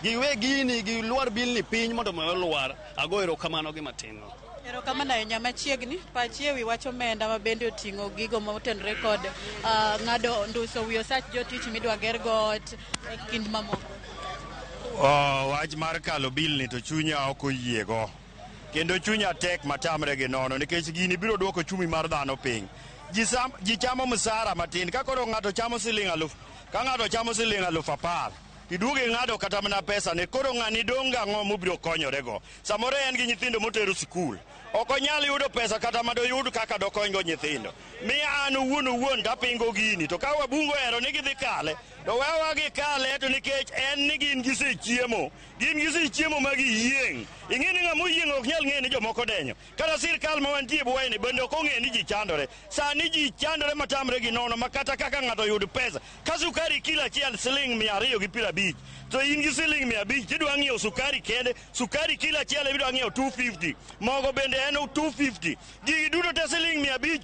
Giwe gini, gilwar bill ni piny mondo mi olwar. Ago erokamano gi matin no. Erokamano ahinya. Machiegni, pachi ewi wach omenda ma bende oting'o gigo motenore kod ng'ado nduso wi osach jotich midwa ger go ot e kind mamoko. Oh, wach mar kalo bill ni to chunya ok oyiego. Kendo chunya tek matamre gi nono nikech gini biro duoko chumi mar dhano piny. Ji chamo msara matin ka koro ng'ato chamo siling aluf ka ng'ato chamo siling 10,000 iduogo ing'ado kata mana pesa ne koro ng'ani dong' gang'o mobiro konyorego. Samoro en gi nyithindo motero sikul. Ok onyal yudo pesa kata madoyud kaka dokonygo nyithindo. Miya an owuon owuon tapingo gini to ka wabunge ohero ni gidhi kale to wewa gikale to nikech en ni gin gisechiemo. Gin gisechiemo ma giyieng'. Ing'e ni ng'ama oyieng' ok nyal ng'eyo ni jomoko denyo. Kata sirkal ma wantie e bwoye ni bende ok ong'eyo ni ji chandore. Sani ji chandore matamre gi nono ma kata kaka ng'ato yud pesa. Ka sukari kilo achiel siling 250 to in gi siling 500 tidwa ng'iewo sukari kende, sukari kilo achiel idwa ng'iewo 250, mogo bende en 250. Gigi duto te siling 500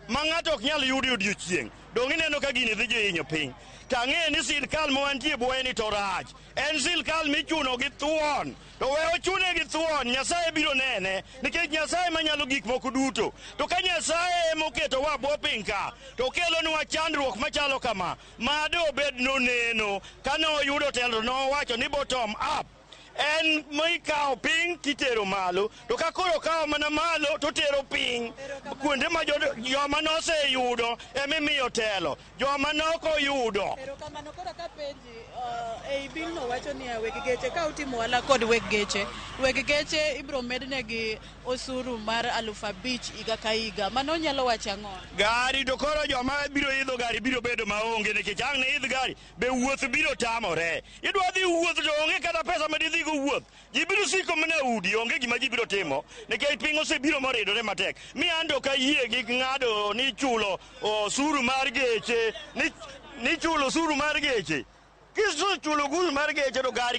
ma ng'ato ok nyal yudo e odiochieng'. Dong' ineno ka gini dhi hinyo piny. To ang'eyo ni sirkal ma wantie e bwoye ni to rach. En sirkal michuno gi thuon. To we ochune gi thuon, Nyasaye biro nene, nikech Nyasaye manyalo gik moko duto. To ka Nyasaye emoketowa bwo piny ka, to okelonwa chandruok machalo kama, mado obed noneno. Kane oyudo telo to nowacho ni bottom up. En mikawo piny titero malo, to ka koro okawo mana malo to otero piny. Kuonde ma joma noseyudo emimiyo telo, joma nok oyudo. Erokamano. Koro kapenji, ei bill no wacho niya weg geche ka utimo ohala kod weg geche, weg geche ibiro mednegi osuru mar 5,000 higa ka higa. Mano nyalo wacho ang'o? Gari to koro joma biro idho gari biro bedo maonge nikech ang' ne idh gari be wuoth biro tamore. Idwa dhi wuoth to onge kata pesa ma didhigo wuoth. Ji biro siko mana e udi, onge gima ji biro timo nikech piny osebiro moridore matek. Mi an to ok ayie gi ng'ado ni chulo osuru mar geche, ni chulo osuru mar geche. Kisechulo osuru mar geche to gari